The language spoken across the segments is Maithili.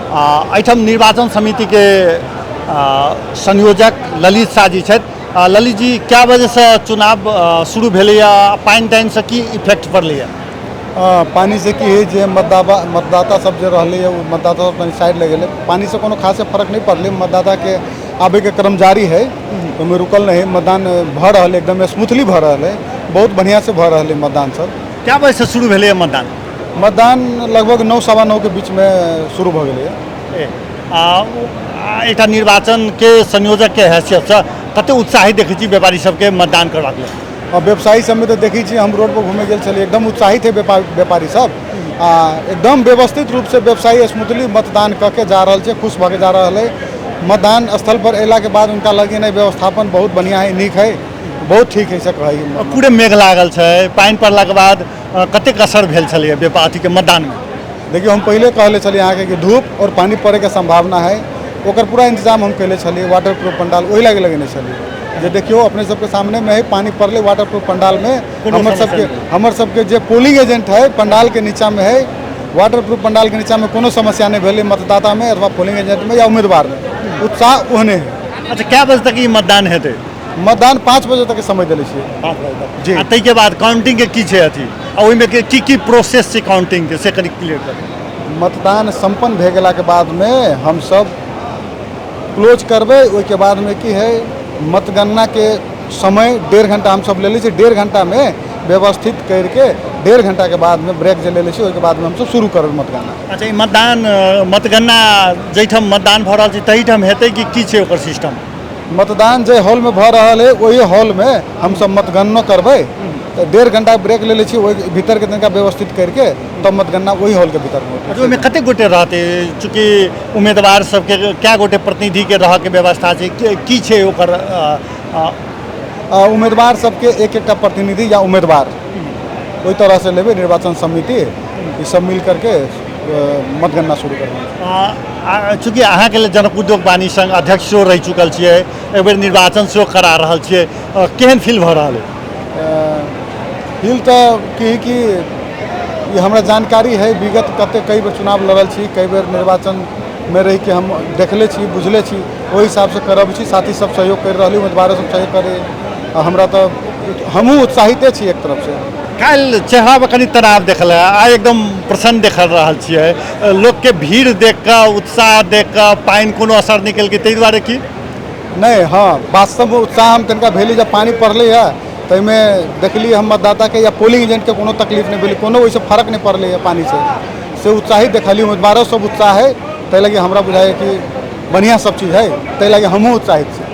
एहिठाम निर्वाचन समितिके संयोजक ललित शाह जी छथि। ललित जी, कए बजेसँ चुनाव शुरू भेलैए? पानि तानिसँ की इफेक्ट पड़लैए? पानिसँ की हइ जे मतदाता सब जे रहलै ओ मतदाता सब तनि साइड लग गेलै। पानिसँ कोनो खास फर्क नहि पड़लै। मतदाताके आबैके क्रम जारी है, ओहिमे रुकल नहि है। मतदान भऽ रहल है, एकदम स्मूथली भऽ रहल है, बहुत बढ़िआँसँ भऽ रहल है मतदान सब। कए बजेसँ शुरू भेलैए मतदान? मतदान लगभग 9 9:15 के बीचमे शुरू भऽ गेलैए। एकटा निर्वाचनके संयोजकके हैसियतसँ कतेक उत्साहित देखै छी व्यापारी सबके मतदान करबाक लेल? आ व्यवसायी सबमे तऽ देखै छी, हम रोडपर घूमै गेल छलियै, एकदम उत्साहित है व्यापारी सब आ एकदम व्यवस्थित रूपसँ व्यवसायी स्मूथली मतदान कऽ के जा रहल छै, खुश भऽ के जा रहल है। मतदान स्थलपर अयलाके बाद हुनका लगे नहि, व्यवस्थापन बहुत बढ़िआँ है, नीक है, बहुत ठीक है से कहै। पूरे मेघ लागल छै, पानि पड़लाके बाद कतेक असर भेल छलैए व्यापार अथीके मतदानमे? देखियौ, हम पहिले कहले छलियै अहाँके कि धूप आओर पानि पड़ैके सम्भावना है, ओकर पूरा इंतजाम हम कैले छलियै। वाटर प्रूफ पंडाल ओहि लागी लगेने छलियै जे देखियौ, अपने सबके सामनेमे है, पानि पड़लै, वाटर प्रूफ पंडालमे हमर सबके हमर सबके जे पोलिंग एजेंट है, पंडालके नीचामे है। वाटर प्रूफ पंडालके नीचामे कोनो समस्या नहि भेलै मतदातामे अथवा पोलिंग एजेंटमे या उम्मीदवारमे, उत्साह ओहने है। अच्छा, कए बजे तक ई मतदान हेतै? मतदान 5 बजे तक समय देले छियै। 5 बजे तक जी। आ ताहिके बाद काउंटिंगके की छै अथी, आ ओहिमे के की की प्रोसेस छै काउंटिंगके, से कनि क्लियर करू। मतदान सम्पन्न भए गेलाके बादमे हमसब क्लोज करबै। ओहिके बादमे की है, मतगणनाके समय 1.5 घंटा हमसब लेले छी। 1.5 घंटामे व्यवस्थित करके 1.5 घंटाके बादमे ब्रेक जे लेले छी, ओहिके बादमे हमसब शुरू करबै मतगणना। अच्छा, ई मतदान मतगणना जाहिठाम मतदान भऽ रहल छै ताहिठाम हेतै कि की छै ओकर सिस्टम? मतदान जे हॉलमे भऽ रहल है, ओहि हॉलमे हमसब मतगणनो करबै। तऽ 1.5 घंटा ब्रेक लेले छी, ओहि भीतरके तनिका व्यवस्थित करके तब मतगणना ओहि हॉलके भीतरमे होतै। अच्छा, ओहिमे कतेक गोटे रहतै? चूँकि उम्मीदवार सबके कए गोटे प्रतिनिधिके रहऽके व्यवस्था छै, की छै ओकर? उम्मीदवार सबके एक एकटा प्रतिनिधि या उम्मीदवार, ओहि तरहसँ लेबै। निर्वाचन समिति ई सब मिल करके मतगणना शुरू करबै। चूँकि अहाँके लेल जनक उद्योग वाणिज्य संघ अध्यक्ष सेहो रहि चुकल छियै, एक बेर निर्वाचन सेहो करा रहल छियै, केहन फील भऽ रहल अइ? फील तऽ की कि ई हमरा जानकारी है, विगत कते कई बेर चुनाव लड़ल छी, कई बेर निर्वाचनमे रहिके हम देखले छी, बुझले छी, ओहि हिसाबसँ करब छी। साथी सब सहयोग करि रहली, उम्मीदवारो सब सहयोग करे, आ हमरा तऽ हमहूँ उत्साहिते छी एक तरफसँ। काल्हि चेहरापर कनि तनाव देखल, आइ एकदम प्रसन्न देख रहल छियै। लोकके भीड़ देख कऽ, उत्साह देख कऽ, पानि कोनो असर नहि केलकै ताहि दुआरे की? नहि, हँ, वास्तवमे उत्साह हम तनिका भेली जब पानि पड़लै हँ, ताहिमे देखलियै हम मतदाताके या पोलिंग एजेंटके कोनो तकलीफ नहि भेलै, कोनो ओहिसँ फर्क नहि पड़लै हँ पानिसँ, से उत्साहित देखलियै। उम्मीदवारो सब उत्साह है, ताहि लागी हमरा बुझाइए कि बढ़िआँ सब चीज है, ताहि लागी हमहूँ उत्साहित छी।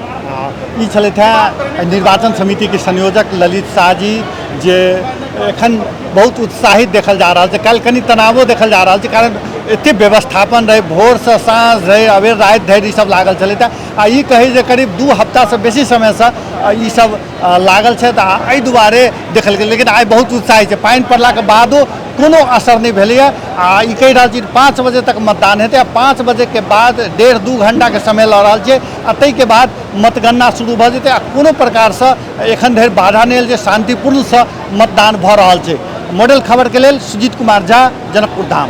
ई छलथि हेँ निर्वाचन समितिके संयोजक ललित शाह जी, जे एखन बहुत उत्साहित देखल जा रहल छै। काल्हि कनि तनावो देखल जा रहल छै, कारण एतेक व्यवस्थापन रहै, भोरसँ साँझ धरि, अबेर राति धरि ईसब लागल छलै। तऽ आ ई कही जे करीब 2 हफ्तासँ बेसी समयसँ ईसब लागल छथि, आ एहि दुआरे देखल गेल। लेकिन आइ बहुत उत्साहित छै, पानि पड़लाके बादो कोनो असर नहि भेलैए। आ ई कहि रहल छी 5 बजे तक मतदान हेतै, आ 5 बजेके बाद 1.5-2 घंटाके समय लऽ रहल छै, आ ताहिके बाद मतगणना शुरू भऽ जेतै। आ कोनो प्रकारसँ एखन धरि बाधा नहि आयल छै, शान्तिपूर्णसँ मतदान भऽ रहल छै। मॉडल खबरके लेल सुजीत कुमार झा, जनकपुर धाम।